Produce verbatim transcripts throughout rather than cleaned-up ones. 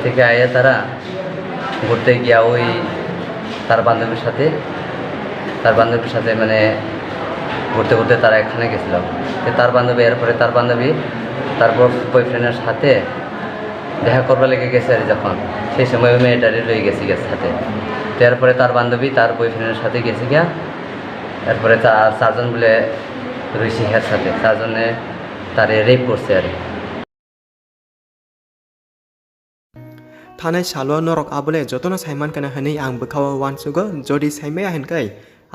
থেকে আইয়া তারা ঘুরতে গিয়া ওই তার বান্ধবীর সাথে, তার বান্ধবীর সাথে মানে ঘুরতে ঘুরতে তারা এখানে গেছিল। তো তার বান্ধবী, এরপরে তার বান্ধবী তার বয়-, বয়ফ্রেন্ডের সাথে দেখা করবার লেগে গেছে আর যখন, সেই সময় ওই মেয়েটারে লই গেছে, গেছে সাথে। তো এরপরে তার বান্ধবী তার বয়ফ্রেন্ডের সাথে গেছে গিয়া, এরপরে চা-, চারজন বলে রইছে হ্যার সাথে, চারজনে তারে রেপ করছে আর কি। Thanai salo norok abole jotono saiman kana hwnwi ang bwkhao uansugo, jodi saimaya hwnkhe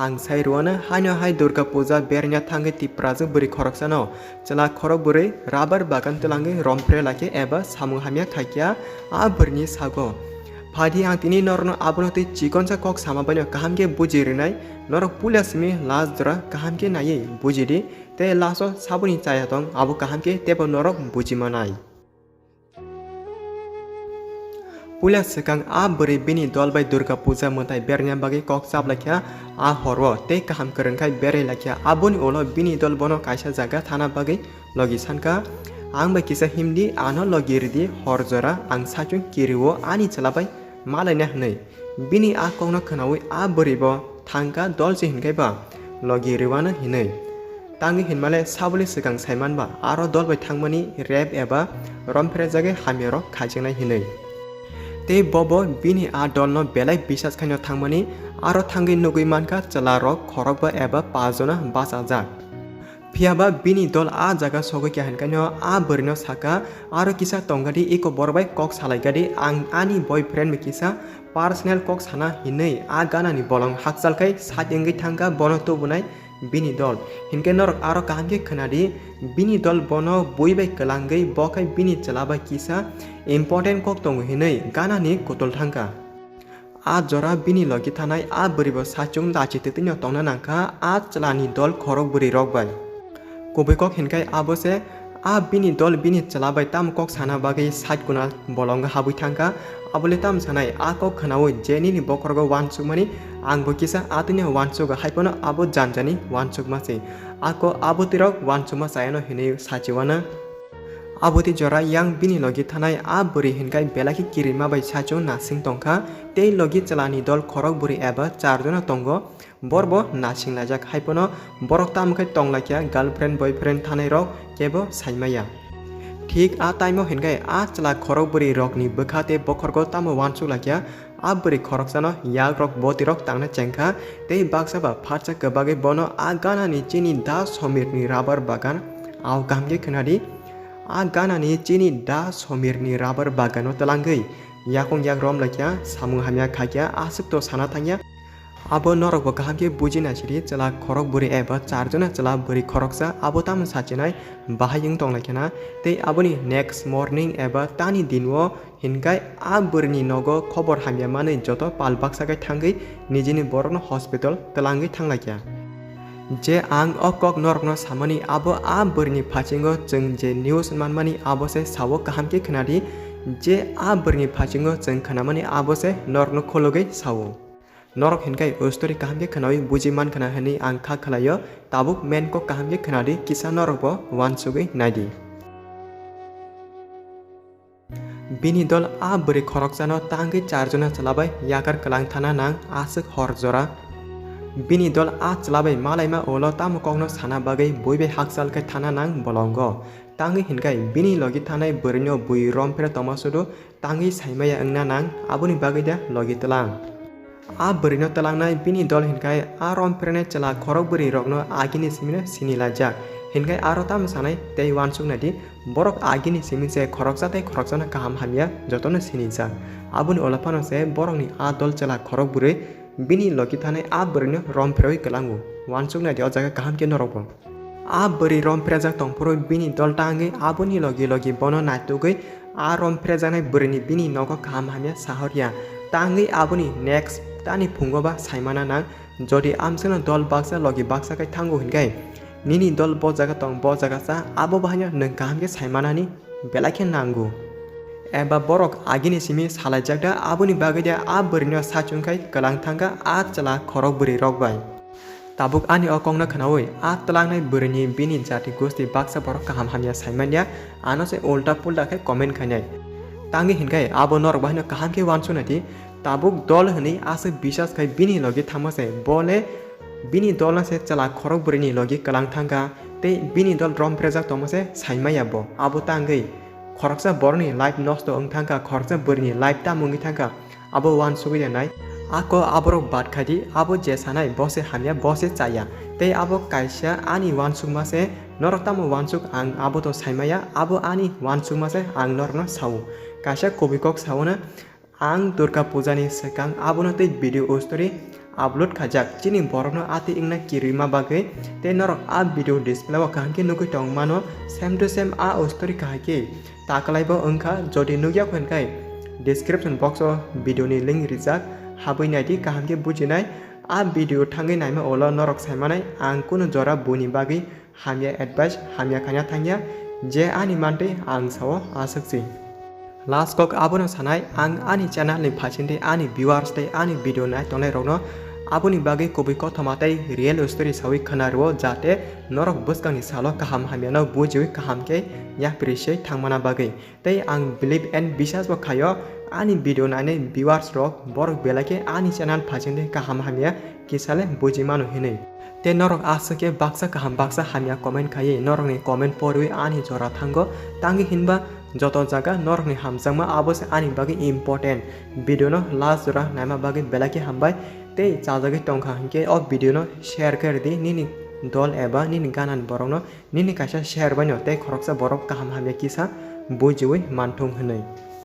ang sai rwano haino hai Durga Puja berna thangwi Tiprajwk bwrwi khoroksano chwla khorok bwrwi rubber bagan twlangwi romphre laikhe eba samung hamya khaikha a bwrwini sago. Phaidi ang tini norokno abono tei chikonsa kok sama baino kaham khe buji rwnai, norok puila simi last jora kaham khe naiwi bujidi tei last o saboni chaya tong abo kaham khe teibo norok buji manai. Puila swkang a bwrwi bini dol bai Durga Puja mwtai berna bagwi kok chaplaikha a horo tei kaham kwrwngkhai berai laikha. Aboni ulo bini dol bono kaisa jaga thana bagwi logi sankha, "Ang bai kisa himdi, ano logi ridi, hor jora ang saichung kirio ani chwla bai malaina," hwnwi. Bini a kokno khwnaui a bwrwibo thangkha dolchi hinkhe ba logi rwano hinwi. Tangwi hinmale sabole swkang saimanba aro dol bai thangmani rep eba romphre jagwi hamyarok khaijaknai hinwi. Tei bobo bini a dolno belai bisas khaino thangmani aro thangwi nugwi mankha chwlarok khorokba eba pajona bachajak. Phiyaba bini dol a jaga sogwi kha hinkaino a bwrwino saka, "Aro kisa tongkha di, eko borok bai kok salai kha di, ang ani boyfriend bai kisa personal kok sana," hinwi a ganani bolong hakchal khai side wngwi thangkha bono tubunai bini dol. Hinkhe norok aro kaham khe khwna di, bini dol bono bui bai kwlangwi bo khai bini chwla bai kisa important kok tongo hinwi ganani kutul thangkha. A jora bini logi thanai a bwrwibo saichung lachi twtwino tongna nangkha a chwlani dol khorok bwrwirok bai. Kubui kok hinkhai abo se a bini dol bini chwla bai tamo kok sana bagwi side kona bolongo habwi thangkha. Abole tamo sanai a kok khwnaui je nini bokhorogo uansukmani, angbo kisa atwino uansugo, haiphano abo janjani uansukma se. A kok abo twirok uansukma chayano hinwi sachiwana. Abo tei jora yang bini logi thanai a bwrwi hinkhai belai khe kirima bai saichung nasing tongkha, tei logi chwlani dol khorok bwrwi eba char jona tongo, borbo nasing laijak, haiphano borok tamo khe tonglaikha girlfriend boyfriend thanai rok kebo saimaya. Thik a time o hinkhai a chwla khorok bwrwi rokni bwkha tei bokhorgo tamo uansuk laikha, a bwrwi khoroksano yakrok botirok tangna chengkha, tei baksa ba phatsa kwbagwi bono a ganani chini Da Somirni rubber bagan, ao kaham khe khwnadi, a ganani chini Da Somirni rubber bagano twlangwi yakung yak rom laikha, samung hamya khaikha, aswk to sana thangya. Abo norokbo kaham khe buji naisidi, chwla khorok bwrwi eba char jona chwla bwrwi khoroksa abo tamo sachinai bahai wng tonglaikha na, tei aboni next morning eba tani dinwo hinkhai a bwrwini nogo khobor hamya manwi joto pal baksa khe thangwi nijini borokno hospital twlangwi thanglaikha. Je ang o kok norokno samani abo a bwrwini phasingo chwng je news manmani abo se sao kaham khe khwnadi, je a bwrwini phasingo chwng khwnamani abo se norokno khulugwi sao. Norok hinkhai o story kaham khe khwnaui buji mankhana hwnwi ang kha khlaio, tabuk main kok kaham khe khwnadi kisa norokbo uansugwi naidi. Bini dol a bwrwi khoroksano tangwi char jona chwla bai yakar kwlang thana nang aswk hor jora. Bini dol a chwla bai malaima ulo tamo kokno sana bagwi bui bai hakchal khe thana nang bolongo. Tangwi hinkhai bini logi thanai bwrwino bui romphre tongma sudu tangwi saimaya wngna nang, aboni bagwi da logi twlang. A bwrwino twlangnai bini dol hinkhai a romphrenai chwla khorok bwrwirokno agini simino sini laijak. Hinkhai aro tamo sanai tei uansuknai di, borok agini simi se khoroksa tei khoroksano kaham hamya jotono sinijak. Aboni ulo phano se borokni a dol chwla khorok bwrwi bini logi thanai a bwrwino romphrwi kwlango. Uansuknai di o jaga kaham khe norokbo. A bwrwi romphrejakjak tongphuru bini dol tangwi aboni logi logi bono naitugwi a romphrejaknai bwrwini bini nogo kaham hamya sahorya tangwi aboni next tani phungo ba saimana nang. Jodi amswkno dol baksa logi baksa khe thango hinkhai nini dol bo jaga tong bo jaga cha abo bahaino nwng kaham khe saimanani belai khe nango. Eba borok agini simi salaijak da aboni bagwi da a bwrwino sachung khai kwlang thangkha a chwla khorok bwrwi rok bai. Tabuk ani o kokno khwnaui a twlangnai bwrwini bini jati gosti baksa borok kaham hamya saimanya, ano se ulta pulta khe comment khainai. Tangwi hinkhe abo norok bahaino kaham khe uansuknai di, tabuk dol hwnwi aswk bisas khai bini logi thangma se, bo le bini dol no se chwla khorok bwrwini logi kwlang thangkha, tei bini dol romprejak tongma se saimaya bo. Abo tangwi khoroksa borokni life nosto wng thangkha, khoroksa bwrwini life tamo wngwi thangkha, abo uansugwi rwnai. Ako aborok bad khai di, abo je sanai bo se hamya, bo se chaya. Tei abo kaisa ani uansukma se, norok tamo uansuk ang abo to saimaya, abo ani uansukma se ang norokno sao. Kaisa kubui kok sao na, ang Durga Puja ni swkang abono tei video o story upload khaijak. Chini borokno atwi wngna kirima bagwi tei norok a video display o kaham khe nugwi tong mano, same to same a o story kahai khe takalai bo wngkha. Jodi nugya kho hinkhe description box o video ni link rijak, habwi naidi kaham khe bujinai. A video thangwi naima ulo norok saimanai ang kunu jora buini bagwi hamya advice, hamya khaina thangya, je ani mantwi ang sao aswk se. Last kok abono sanai, ang ani channel ni phaisingtwi ani viewers tei ani video nai tongnai rokno aboni bagwi kubui kothoma tei real story sawi khwna rwo, jate norok bwskangni salo kaham hamyano bujiwi kaham khe yapri se thangmana bagwi. Tei ang believe and bisas bo khaio, ani video nainai viewers rok borok belai khe ani channel phaisingtwi kaham hamya kisa le buji mano hinwi. Tei norok aswk khe baksa kaham baksa hamya comment khaiwi norokni comment porwi ani jora thango. Tangwi hinba joto jaga norokni hamjakma abo se ani bagwi important. Video no last jora naima bagwi belai khe hambai. Tei chajagwi tongkha hinkhe o video no share khe rwdi nini dol eba nini ganani borokno, nini kaisa share baino tei khoroksa borok kaham hamya kisa bujiwi manthung hinwi.